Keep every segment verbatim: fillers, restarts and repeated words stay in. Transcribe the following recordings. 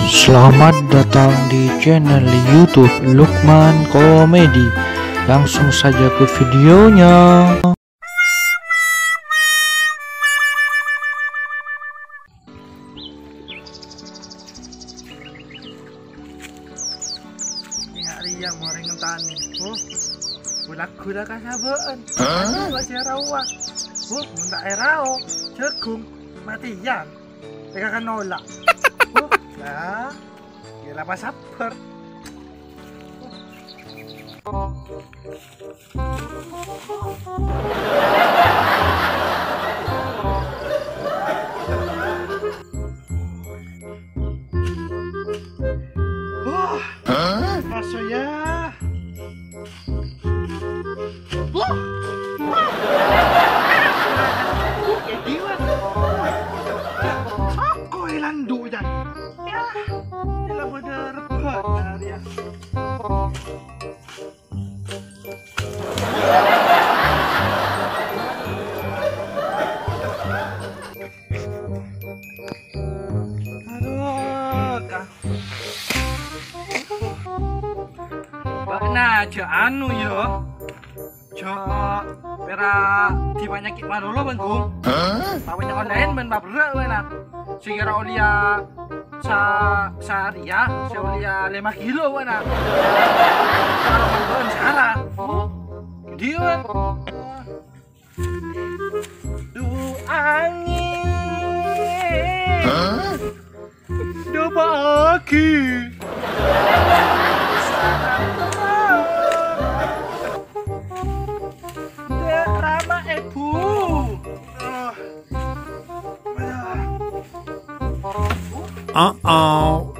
Selamat datang di channel YouTube Lukman Komedi. Langsung saja ke videonya. Enga' rèya morè ngentani. Oh, ghu-lagghu la kasabâ'ân. Hah? Aduh, kok sè rawa. Oh, mon ta' èrao, jhâghung matèyan. Tèka kan nola'. Oh, lah. Ya, la pas sabbhâr. Wah, asoya. Wah, wah. Wah, kadiwat. Soko èlandu' jan. Ya, ella bâdâ rebbhâ, ya. Aduh, ka-, bâ'na jhâ' anu, yâ. Jhâ' pèra' dhi panyakèt malolo, bân, Gung. Hah? Pabânnya' online, bân, paberrâ', bân, ah. Sè kèra olèya sa-, sarèya, sè olèya lèma kilo, bân, ah. Karo bân sara. Oh, ghi' bân. Du angèn. Hah? Dâpa' aghi. Dâ' rama èbhu. Uh-oh.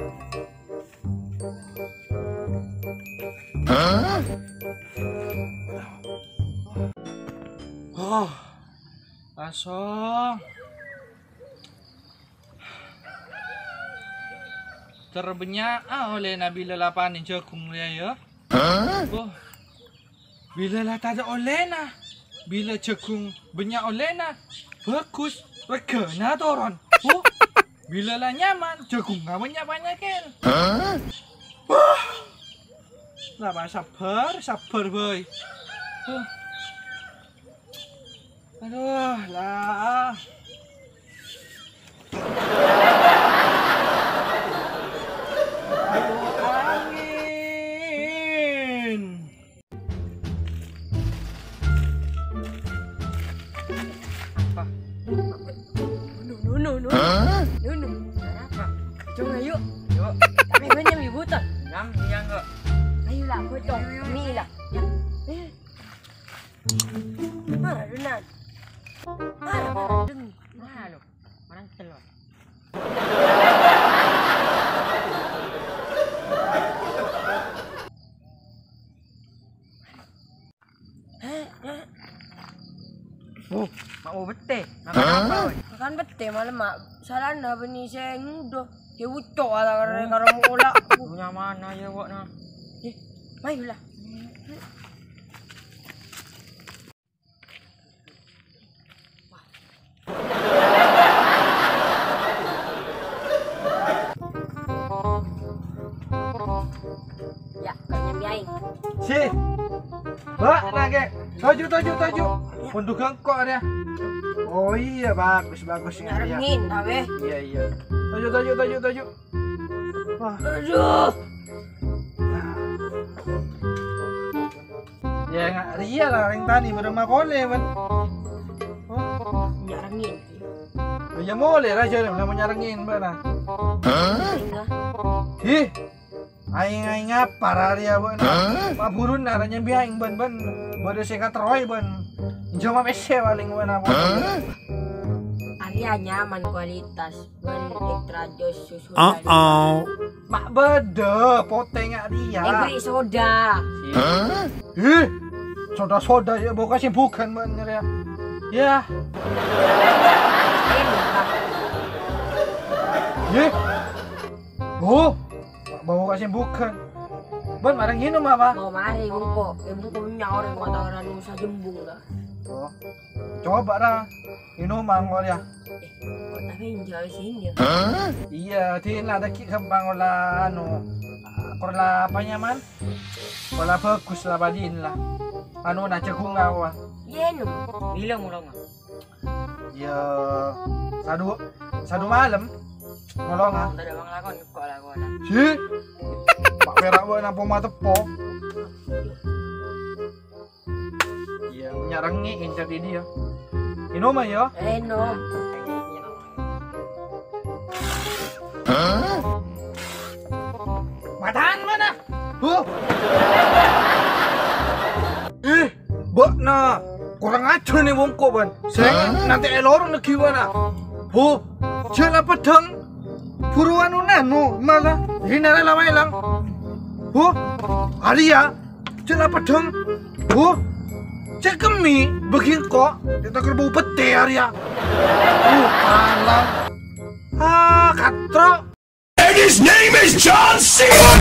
Oh, kosong. Ter bânnya'a ollèna bilâ la panè jhâghung rèya, yâ. Hah? Oh. Bilâ la tadâ' ollèna, bilâ jhâghung bânnya' ollèna, bhâghus, règhâna toron. Oh. Bilâ la nyaman, jhâghungnga bânnya' panyakèt. Hah? Wah. La, sabbhâr, sabbhâr, bhâi. Huh. Aduh, la. Aduh, angèn. Apa? Nunu, nunu, nunu. Hah? Nunu. Apa? Jong, ayo. Yuk. Tapi gue nyam ibu tuh. Nyam, iya enggak? Ayo lah, gue dong. Ayo, ayo, ayo. Ini lah. Ya. Eh. Mana Dunan? Mana, mana Dun? Mana lo? Mana telur? Oh, ma' mau bete. Makan apa, woi? Makan bete malem, Mak. Salana bânnè sè ngodâ. Yâ, ucok ala karo, karo mola. Punya mana ya, wok, nah? Eh, mayu lah. Ya, kayaknya biaing. Si. Mbak, nangke. Toju', toju', toju'. Pondok gangkok ada. Oh iya, bagus, bagus ini ada. Nyarengin, ta, weh? Iya, iya. Toju', toju', toju', toju'. Wah. Aduh. Ya, enga' rèya la, rèng tanè bârâmma polè, bân. Oh. Nyarengin. Ya, molè, Raja, la nyarengin, bân, ah. Enggak. Ih. Aèng-aèng apa, rèya, bân? Hah? Paburun, aranya biaing, bân, bân. Bâdâ sè katerrowè, bân. Jhâ' mapèssè palèng, bân, apa? Hah? Arèya nyaman kualitas. Bân ekstra jos susu. Uh-oh. Ma' bâdâ potèngnga rèya. Èbri soda. Hah? Ih, soda-soda ya, bâ' kasèbhughân bân nyarè ya. Ya. Enak. Ih. Oh, bâ' kasèbhughân. Bân marè ngènom apa? Mau marè bungko. Eh, bungko nyawa orang kota orang Nusa Jembung dah. Oh. Coba ra. Ino mangkol ya. Eh, kok tapi enjoy sini ya? Iyâ, dhina dâgghi' ghâmpang ola anu. Kor la apa nyaman? Ola bagus la padin la. Anu na jagung apa? Iyâ, no. Bilang ulang. Iyâ, sadu, sadu malem. Ngolong ah. Entar ada bang lakon, kok lakon. Si? Pak Perak bâ' napa mateppo? Iyâ, nyarengnge entar di dia. Inom ayo. Enom. Matan mana? Huh? Eh, bâ'na. Kurang ajar nè bongko, Ban. Sèngèng nanti èlorong lagi mana? Huh? Jhâ' la peddhâng. Buruan nanu malah. Ini nara lama ilang. Huh? Arya. Jhâ' la peddhâng. Huh? Cekemi bâgi engko'. Kita kerbau pete Arya. Huh, alang. Ah, katro. And his name is John Cena.